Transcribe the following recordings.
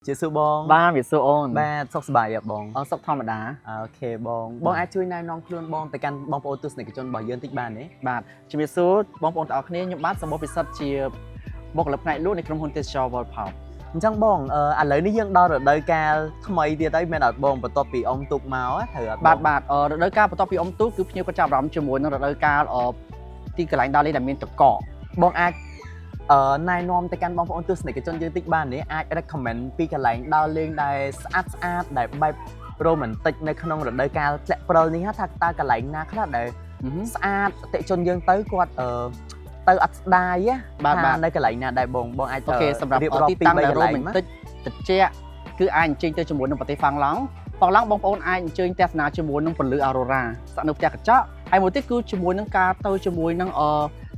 ជាសួរបង បាទវាសួរអូន បាទសុខសប្បាយអត់បង អសុខធម្មតា OK បងបងអាចជួយណែនាំខ្លួនបងទៅកាន់បងប្អូនទស្សនិកជនរបស់យើងតិចបានទេ បាទជំរាបសួរបងប្អូនទាំងអស់គ្នាខ្ញុំបាទសម្បូរពិសិដ្ឋជាបុគ្គលិកផ្នែកលក់នៃក្រុមហ៊ុនទេសចរ World Power អញ្ចឹងបងអឺឥឡូវនេះយើងដល់រដូវកាលថ្មីទៀតហើយមែនអត់បងបន្ទាប់ពីអុំទូកមកត្រូវអត់បង បាទបាទរដូវកាលបន្ទាប់ពីអុំទូកគឺភ្ញៀវក៏ចាប់អារម្មណ៍ជាមួយនឹងរដូវកាលទីកន្លែងដើរលេងដែលមានទឹកកក បងអាចណែនាំទៅកាន់បងប្អូនទស្សនិកជនយើងតិចបានទេអាច recommend ពីកន្លែងដើរលេងដែលស្អាតស្អាតដែលបែប romantic នៅក្នុងរដូវកាលធ្លាក់ព្រិលនេះហ่ะថាតើកន្លែងណាខ្លះដែលស្អាតអតិជនយើងទៅគាត់ទៅអត់ស្ដាយណា បាទបាទ ថានៅកន្លែងណាដែរបងបងអាច OK សម្រាប់ រៀបរាប់ ទីតាំង ពី ដែល បីកន្លែង romantic ត្រជាក់គឺអាចអញ្ជើញទៅជាមួយនឹងប្រទេសហ្វាំងឡង់ហ្វាំងឡង់បងប្អូនអាចអញ្ជើញទស្សនាជាមួយនឹងពន្លឺអារ៉ូរ៉ាស្នាក់នៅផ្ទះកញ្ចក់ហើយមួយទៀតគឺជាមួយនឹងការទៅជាមួយនឹង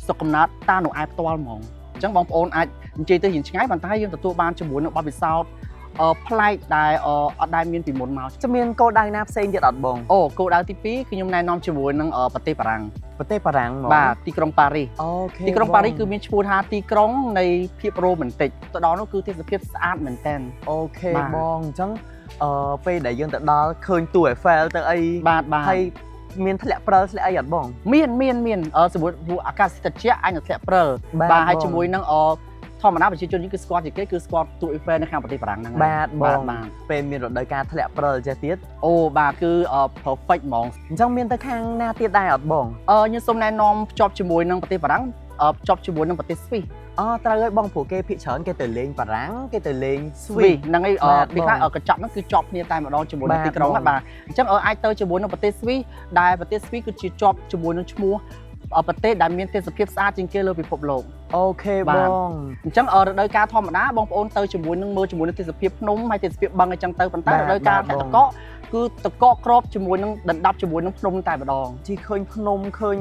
ស្រុកកំណើតតាណូអែផ្ទាល់ហ្មងអញ្ចឹងបងប្អូនអាចអញ្ជើញទៅរៀងឆ្ងាយប៉ុន្តែយើងទទួលបានជាមួយនឹងបទពិសោធន៍ប្លែកដែលអត់ដែលមានពីមុនមក จะមានគោលដៅណាផ្សេងទៀតអត់បង អូគោលដៅទី2គឺខ្ញុំណែនាំជាមួយនឹងប្រទេសបារាំង ប្រទេសបារាំងហ្មង បាទទីក្រុងប៉ារីស OK ទីក្រុងប៉ារីសគឺមានឈ្មោះថាទីក្រុងនៃភាពរ៉ូមែនទិកទៅដល់នោះគឺទេសភាពស្អាតមែនទែន OK បាទ បងអញ្ចឹងពេលដែលយើងទៅដល់ឃើញទូអេហ្វែលទៅអី បាទបាទ ហើយមានធ្លាក់ព្រិលធ្លាក់អីអត់បង មានមានមានសមុទ្រព្រោះអាកាសត្រជាក់អាចនឹងធ្លាក់ព្រិល បាទ បាទហើយ បង ជាមួយនឹងធម្មតាប្រជាជនយើងគឺស្គាល់ជាងគេគឺស្គាល់ទូអេហ្វែលនៅខាងប្រទេសបារាំងហ្នឹងហើយ បាទបង បាទបាទ ពេលមានរដូវកាលធ្លាក់ព្រិលចេះទៀត អូបាទគឺperfect ហ្មង អញ្ចឹងមានទៅខាងណាទៀតដែរអត់បង ខ្ញុំសូមណែនាំភ្ជាប់ជាមួយនឹងប្រទេសបារាំងភ្ជាប់ជាមួយនឹងប្រទេសស្វីស អូត្រូវហើយបងព្រោះគេភាគច្រើនគេទៅលេងបារាំងគេទៅលេងស្វី ស្វី ស សហ្នឹងឯង បាទ ពីខ្លះ បង កញ្ចប់ហ្នឹងគឺជាប់គ្នាតែម្ដងជាមួយនឹង បាទ ទីក្រុង បង ហ្នឹងបាទអញ្ចឹងអាចទៅជាមួយនឹងប្រទេសស្វីសដែលប្រទេសស្វីសគឺជាជាប់ជាមួយនឹងឈ្មោះប្រទេសដែលមានទេសភាពស្អាតជាងគេលើពិភពលោក OK បាទ បង អញ្ចឹងរដូវកាលធម្មតាបងប្អូនទៅជាមួយនឹងមើលជាមួយនឹងទេសភាពភ្នំហើយទេសភាពបឹងអញ្ចឹងទៅប៉ុន្តែរដូវកាលធ្លាក់ទឹកកកគឺទឹកកកគ្របជាមួយនឹងដណ្ដប់ជាមួយនឹងភ្នំតែម្ដង ជីឃើញភ្នំឃើញ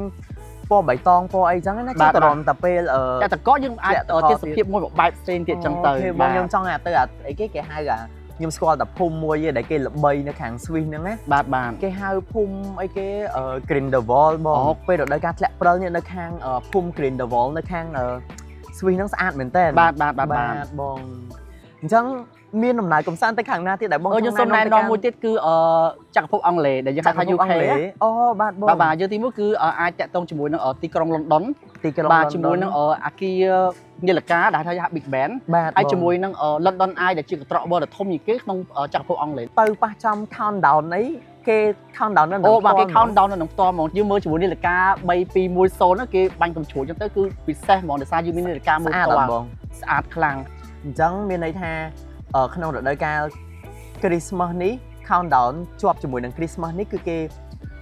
ពណ៌បៃតងពណ៌អីចឹងណា បាទ ចាំតរំតែពេល តែទឹកកកយើងអាច ធ្លាក់ទឹកកក ទេសភាពមួយបែបផ្សេងទៀតអញ្ចឹងទៅ OK បងខ្ញុំចង់អាទៅអាអីគេគេហៅអាខ្ញុំស្គាល់តែភូមិមួយឯងដែលគេល្បីនៅខាងស្វីសហ្នឹងណា បាទបាទ គេហៅភូមិអីគេGrindelwald បង អូ ពេលរដូវកាលធ្លាក់ព្រិលនេះនៅខាងភូមិ Grindelwald នៅខាងស្វីសហ្នឹងស្អាតមែនតើ បាទបាទបាទបាទ បាទបងអញ្ចឹងមានដំណើរកំសាន្តទៅខាងណាទៀតដែលបង ខ្ញុំសូមណែនាំមួយទៀតគឺចក្រភពអង់គ្លេសដែលយើងហៅថា ចក្រភព UK អង់គ្លេសអូបាទបង បាទបាទយើងទីមួយគឺអាចតាក់ទងជាមួយនឹងទីក្រុងលន់ដុន ទីក្រុង បាទ London ជាមួយនឹងអាគារនាឡិកាដែលហៅថា Big Ben បាទ ហើយជាមួយនឹង London Eye ដែលជាកន្ត្រកបរដ៏ធំជាងគេក្នុងចក្រភពអង់គ្លេស ទៅប៉ះចំ countdown អីគេ countdown នៅ អូបាទគេ ផ្ទាល់ count down នៅក្នុងផ្ទាល់ហ្មងយើងមើលជាមួយនាឡិកា3 2 1 0ហ្នឹងគេបាញ់កំជ្រួចចឹងទៅគឺពិសេសហ្មងដោយសារយើងមាននាឡិកាមើល ស្អាត ផ្ទាល់ អត់បង ស្អាតខ្លាំង អញ្ចឹងមានន័យថាក្នុងរដូវកាល Christmas នេះ countdown ជាប់ជាមួយនឹង Christmas នេះគឺគេ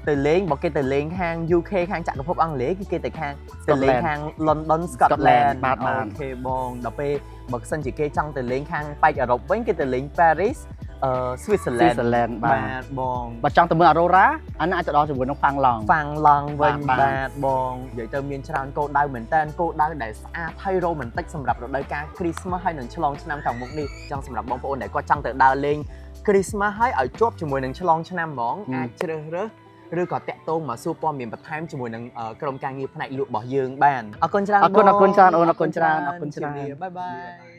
ទៅលេងបើគេទៅលេងខាង UK ខាងចក្រភពអង់គ្លេសគឺគេទៅខាងទៅលេងខាង London Scotland បាទបាទ OK បងដល់ពេលបើសិនជាគេចង់ទៅលេងខាងប៉ែកអឺរ៉ុបវិញគេទៅលេង Paris Switzerland Switzerland បាទ បាទបង បើចង់ទៅមើល Aurora អានោះអាចទៅដល់ជាមួយនឹងហ្វាំងឡង់ ហ្វាំងឡង់វិញ បាទ បាទបងនិយាយទៅមានច្រើនគោលដៅមែនតើគោលដៅដែលស្អាតហើយរ៉ូមែនទិកសម្រាប់រដូវកាល Christmas ហើយនឹងឆ្លងឆ្នាំខាងមុខនេះចង់សម្រាប់បងប្អូនដែលគាត់ចង់ទៅដើរលេង Christmas ហើយឲ្យជាប់ជាមួយនឹងឆ្លងឆ្នាំហ្មងអាចជ្រើសរើសឬក៏តាក់ទងមកសួរព័ត៌មានបន្ថែមជាមួយនឹងក្រុមការងារផ្នែកលក់របស់យើងបានអរគុណច្រើន អរគុណអរគុណច្រើនអូនអរគុណច្រើនអរគុណច្រើន bye bye.